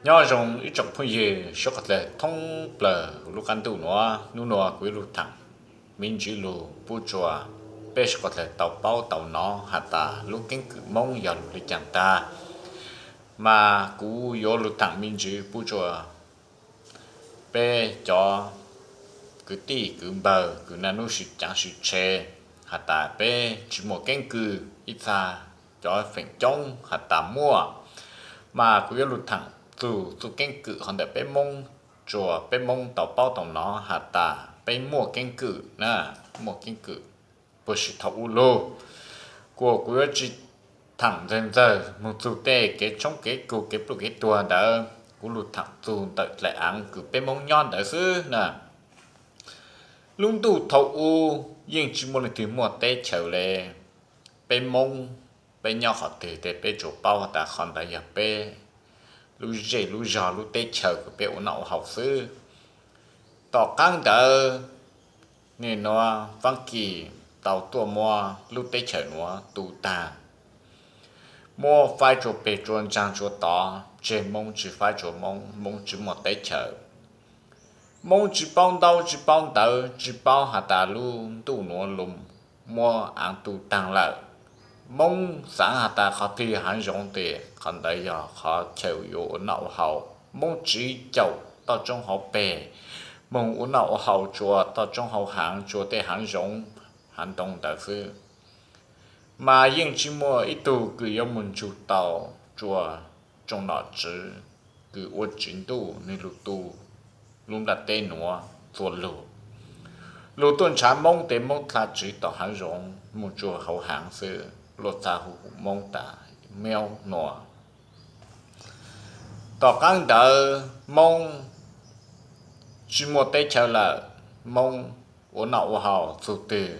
Nyob zoo ib tsoom phooj ywg sawv daws thoob plaws lub qab ntuj nuav, hnub nuav kuv yuav lug thaam me ntsis lug pub rua peb sawv daws tau paub tau nov has tas lub keeb kwm Moob yog lug le caag tag. Mas kuv yuav lug thaam me ntsis pub rua peb cov kwv tij kwv npawg kws naj nub sib caav sib tshev has tas peb tsi muaj keeb kwm ib txha cov feem coob has tas muaj. Mas kuv yuav lug thaam txug txuj keeb kwm qhov ntawm peb Moob rua peb Moob tau paub tau nov has tas peb muaj keeb kwm na, muaj keeb kwm puag si thaum ub lug. Kuas kuv yuav tsi thaam ntxawg ntxawg moog txug tej kev tshoob kev kug kev pluj kev tuag ntawd, kuv lug thaam txug ntawm dlaim aav kws peb Moob nyob ntawd xwb na. Lub ntuj thaum ub yeej tsi muaj leej twg muaj teb chaws le. Peb Moob, peb nyob qhov twg tes peb tsuas paub has tas qhov ntawd yog peb lub zej lub zog lub teb chaws kws peb ua noj ua haus xwb. Tom qaab ntawd, nwg nuav Faab Kis tau tuaj muab lub teb chaws nuav tu taag, muab faib rua peg rua ntsaag rua tod, tseg Moob tsi faib rua Moob, Moob tsi muaj teb chaws. Moob tsi paub ntaub tsi paub ntawv, tsi paub has tas lub ntuj nuav lug muab aav tu taag lawm. Moob xaav has tas qhov twg yog haav zoov tes qhov ntawd yog qhov chaw yuav ua noj ua haus. Moob tsiv caum toj roob hauv peg, moog ua noj ua haus rua toj roob hauv haav, rua tej haav zoov haav ntoo ntawd xwb. Mas yeej tsi muaj ib tug kws yuav moog ntsug tau rua tsoom nom tswv kws ua tswv ntuj nwg lug tu lub nplaj teb nuav txuas lug. Lug tuaj nrhav Moob tes Moob dlha tsiv tom haav zoov moog rua hauv haav xwb, luag txha hu Moob tas Miaub Nuas. Tom qaab ntawd Moob tsi muaj teb chaws lawm, Moob ua noj ua haus txug twg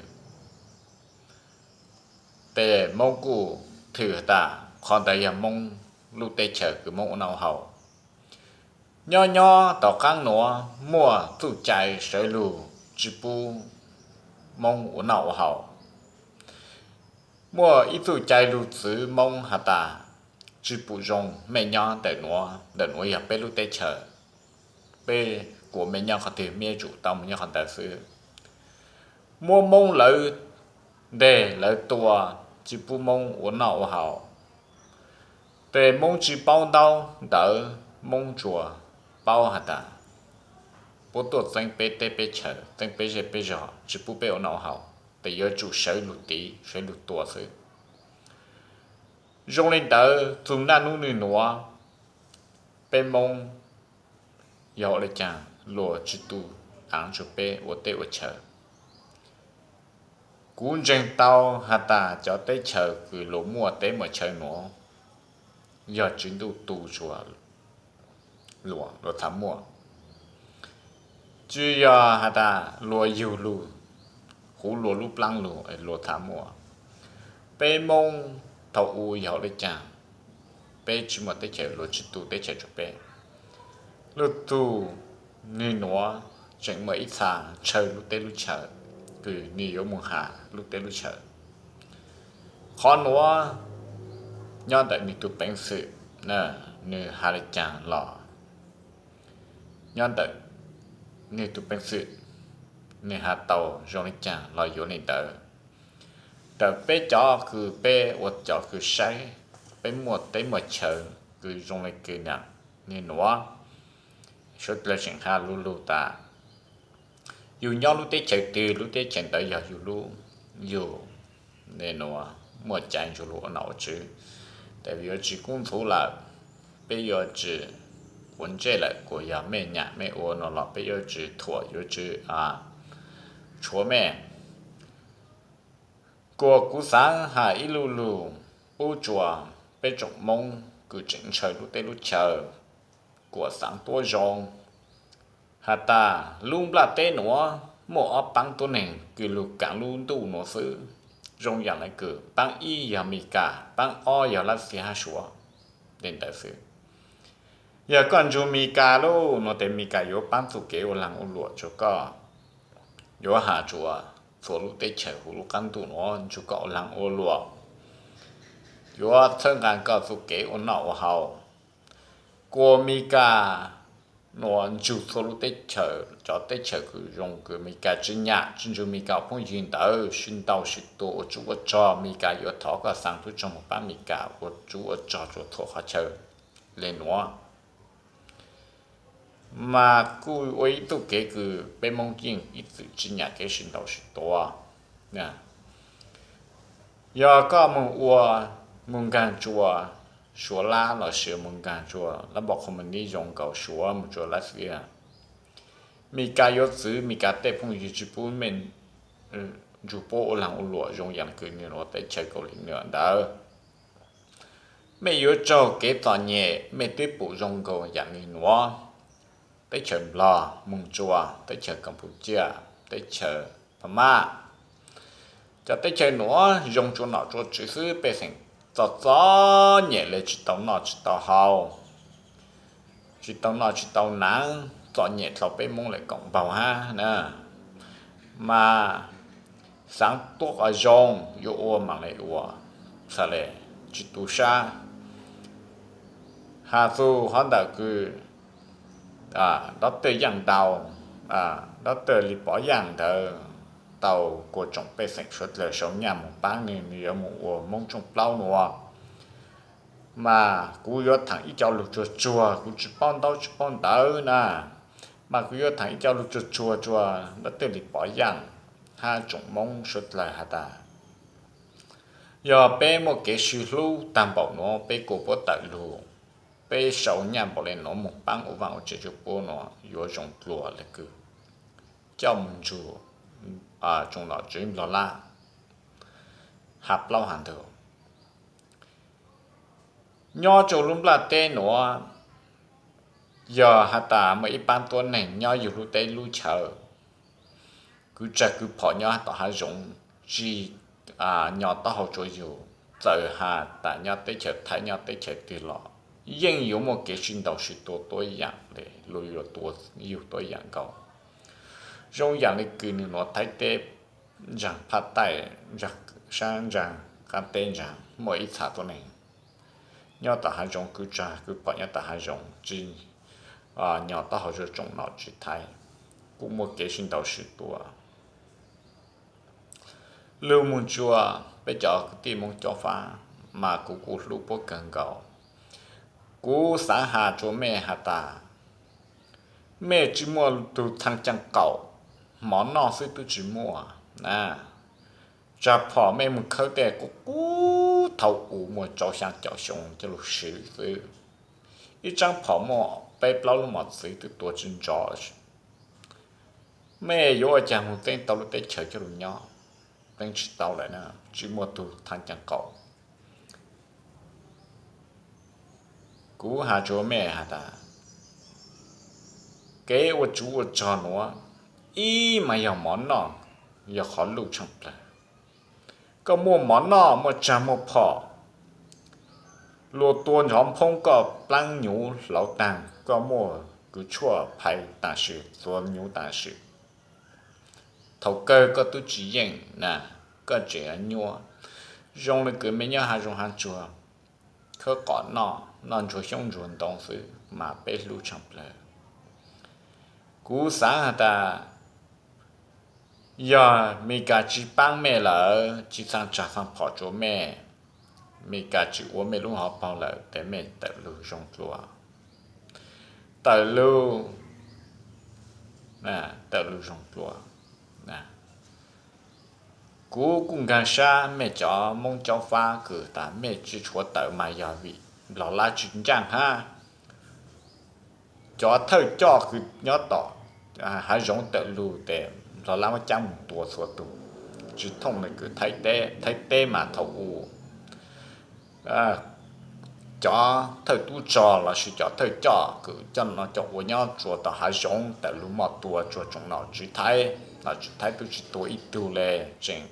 tes Moob kuj thwm tas qhov ntawd yog Moob lub teb chaws kws Moob ua noj ua haus. Nyob nyob tom qaab nuav muaj txuj cai sawv lug tsi pub Moob ua noj ua haus. Muaj ib txuj cai lug txwv Moob has tas tsi pum zoo mej nyob ntawm nuav, ntawm nuav yog peb lub teb chaws, peb kuas mej nyob qhov twg mej yuav tsum tau moog nyob qhov ntawd xwb. Muab Moob lawv nteg lawv tua, tsi pub Moob ua noj ua haus. Tes Moob tsi paub ntaub ntawv, Moob tsuas paub has tas puab tuaj txeeb peb teb peb chaws, txeeb peb zej peb zog, tsi pub peb ua noj ua haus, tes yuav tsum sawv lug tiv sawv lug tua xwb. Zoo le ntawd txug naj nub nwg nuav, peb Moob yog ua le caag luag tsi tu aav rua peb ua teb ua chaws? Kuv ntseeg tau has tas cov teb chaws kws luag muaj teb muaj chaw nuav yog tswv ntuj tu rua luag, luag txha muaj. Tsi yog has tas luag yug lug, huv luag lub plaab lug luag txha muaj. Peb Moob thaum u yog ua le caag peb tsi muaj teb chaws, luag tsi tu teb chaws rua peb? Lug txug nwg nuav tseem muaj ib txha ntshaw lub teb lub chaws, kws nwg yuav moog has lub teb lub chaws. Qhov nuav nyob ntawm nwg tug peev xwm, nwg has le caag los nyob ntawm nwg tug peev xwm, nwg has tau zoo le caag los yuav le ntawd. Ntawm peb cov kws peb ua cov kws saib, peb muaj teb muaj chaw kws zoo le kws nam nwg nuav, suav dlawg tseem has lug lug tas yug nyob lub teb chaws twg lub teb chaws ntawd yog yug lub, yug le nuav muaj cai ntsug lug ua nom ua tswv. Tes yuav tsi kub ntxhuv lawm, peb yuav tsi quav ntsej lawm, kuas yog mej nyam mej ua nuav los peb yuav tsi thuam yuav tsi tshuav mej. Kuas kuv xaav has ib lu lug pub rua peb tsoom Moob kws tseem ntshaw lub teb lub chaw, kuas xaav tuab zoo has tas lub nplaj teb nuav muaj ob paab tuab neeg kws lug kaav lub ntuj nuav xwb. Zoo yaam le kws paab ib yog Mis Kas, paab ob yog Lab Xiv hab Suav le ntawd xwb. Yog koj ntsug Mis Kas lub nuav tes Mis Kas yuav paab txuj kev ua laag ua luam rua koj, yuav has rua txhua lub teb chaws huv lub qab ntuj nuav ntsug koj ua laag ua luam, yuav txhawb nqaa koj txuj kev ua noj ua haus. Kuas Amelikas nuav ntsug txhua lub teb chaws, cov teb chaws kws zoo kws Amelikas tsi nyam tsi ntsug Amelikas phooj ywg ntawd sib ntaus sib tua ua tsuj ua rog, Amelikas yuav thov koj xaav tub rog moog paab Amelikas ua tsuj ua rog rua txhua qhov chaw le nuav. Mas kuj ua ib tug kev kws peb Moob yeej ib txwm tsi nyam kev sib ntaus sib tua. Yog koj moog ua, moog nkaag tsua Suav lab lossis moog nkaag tsua lab npom Communist zoo nkaus Suav moog tsua Lav Xias, Amelikas yuav txwv Amelikas tej phooj ywg tsi pub mej ntsug puab ua laag ua luam zoo yaam kws nwg nuav teb chaws Kaus Lim Nuam ntawd. Mej yuav raug kev txom nyem, mej twb pum zoo nkaus yaam nwg nuav teb chaws Nplog moog tsua teb chaws Kapucia, teb chaws Phamab. Cov teb chaws nuav zoo tsua nom tsua tswv xwb, pej xeem txom txom nyem le tsi tau noj tsi tau haus, tsi tau noj tsi tau naav, txom nyem dlhau peb Moob le koom npaug hab na. Mas xaav tuab qhov zoo yuav ua maam le ua, txhad le tsi tu sab. Has txug qhov ntawm kws Dr. Yaaj Dau, Dr. Lis Pov Yaaj ntawd tau kuas tsoom pej xeem suav dlawg sau nyaj moog paab nwg, nwg yuav moog ua Moob tshooj plaub nuav. Mas kuv yuav thaam ib co lug tsuag tsuag, kuv tsi paub ntaub tsi paub ntawv na, mas kuv yuav thaam ib co lug tsuag tsuag rua Dr. Lis Pov Yaaj hab tsoom Moob suav dlawg has tas, yog peb muaj kev sib hlub taag npaum nuav, peb kuas puab tawm lug, peb sau nyaj npaum le nuav moog paab ua vaaj ua tsev rua puab nuav yuav zoo dlua le kws coj moog ntsug tsoom nom tswv Nplog lab hab plaub hab ntug. Nyob rua lub nplaj teb nuav, yog has tas muaj ib paab tuab neeg nyob yug lub teb lub chaw, kwv tsag kwv phom nyob tom hav zoov, tsi nyo taub hau rua yug, txawm has tas nyob teb chaws Thaib nyob teb chaws twg los yeej yuav muaj kev sib ntaus sib tua tuab yaam le, luag yuav tua yug tuab yaam nkaus. Zoo yaam le kws nwg nuav Thaib teb ntsaag phaj taij, sab ntsaag qaab teb ntsaag muaj ib txha tuab neeg nyob tom hav zoov, kwv tsag kwv phom nyob tom hav zoov, tsi nyo taub hau rua tsoom nom tswv Thaib, kuj muaj kev sib ntaus sib tua. Lug moog tsua peb cov kwv tij Moob Cob Fab, mas kuv kuj hlub puab kawg nkaus. Kuv xaav has rua mej has tas, mej tsi muaj tug txhaa caa qaum, mov noj xwb tub tsi muaj na. Tsag phom mej moog khawb tej qub qub thaum u muaj rau xyaa caum xyoo coj lug swv xwb. Ib tsaab phom muaj peb plaub lub mos txwv twb tua tsi nrov. Mej yuav ua caag moog teeb tau lub teb chaws coj lug nyob? Teeb tsi tau lawm na, tsi muaj tug txhaa caa qaum. Kuv has rua mej has tas, kev ua tsuv ua rog nuav, ib mas yog mov noj, yog qhov luj tshaaj plawg. Koj muaj mov noj, muaj tsag muaj phom, luag tua nrov nphoob koj plaab nyuv hlauv taag, koj muaj kws tshuaj phais taam sim, txuas nyuv taam sim, thaum kawg koj tub tsi yeej na, koj tseem nyuaj. Zoo le kws mej nyob hav zoov hav tsuag, khawb qos noj, noj ntsuag xyoob ntsuag ntoo xwb mas peb hlub tshaaj plawg. Kuv xaav has tas, yog Amelikas tsi paab mej lawm, tsi txhaa tsag txhaa phom rua mej, Amelikas tsi ua mej lub hauv paug lawm, tes mej tawm lug zoo dlua. Tawm lug, tawm lug zoo dlua. Kuv kuj nkaag sab mej cov Moob Cob Fab kws tas mej tsi tshuav tawm mas yog vim Nplog lab tsi ncaaj hab. Cov thawj coj kws nyob tom hav zoov tawm lug tes Nplog lab muab caab moog tua txhua tug, tsi thooj le kws Thaib teb. Thaib teb mas thaum u cov thawj tub rog lossis cov thawj coj kws coj no coj ua nyob tsua tom hav zoov tawm lug moj tua tsua tsoom nom tswv Thaib, nom tswv Thaib tub tsi tua ib tug le, tseem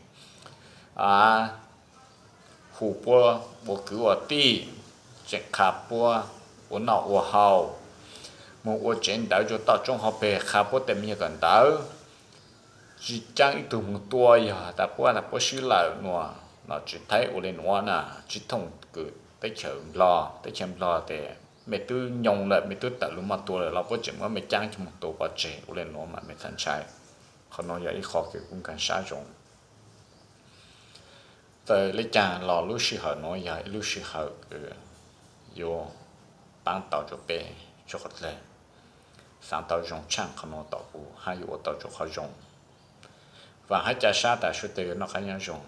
hu puab ua kwv ua tij, tseem qha puab ua noj ua haus, moog ua tsev ntawv rua toj roob hauv peg, qha puab tej me nyuam kawm ntawv, tsi caab ib tug moog tua. Yog tas puab tas puab swb lawm nuav, nom tswv Thaib ua le nuav na, tsi thooj kws teb chaws Nplog. Teb chaws Nplog tes mej twb nyoo lawm, mej twb tawm lug moog tua lawm los puab tseem muab mej caab coj moog tua pov tseg ua le nuav mas mej txhob ntshai. Qhov nuav yog ib qho kws kuv nkaag sab zoo. Txawm le caag los lub sij hawm nuav yog ib lub sij hawm kws yuav paab tau rua peb txhua qhov dlawg. Xaav tau zoo tshaaj qhov nuav tom kuv hab yuav ua tau rua qhov zoo. Vaam hab ca sab tas suav dlawg yuav noj qaab nyob zoo.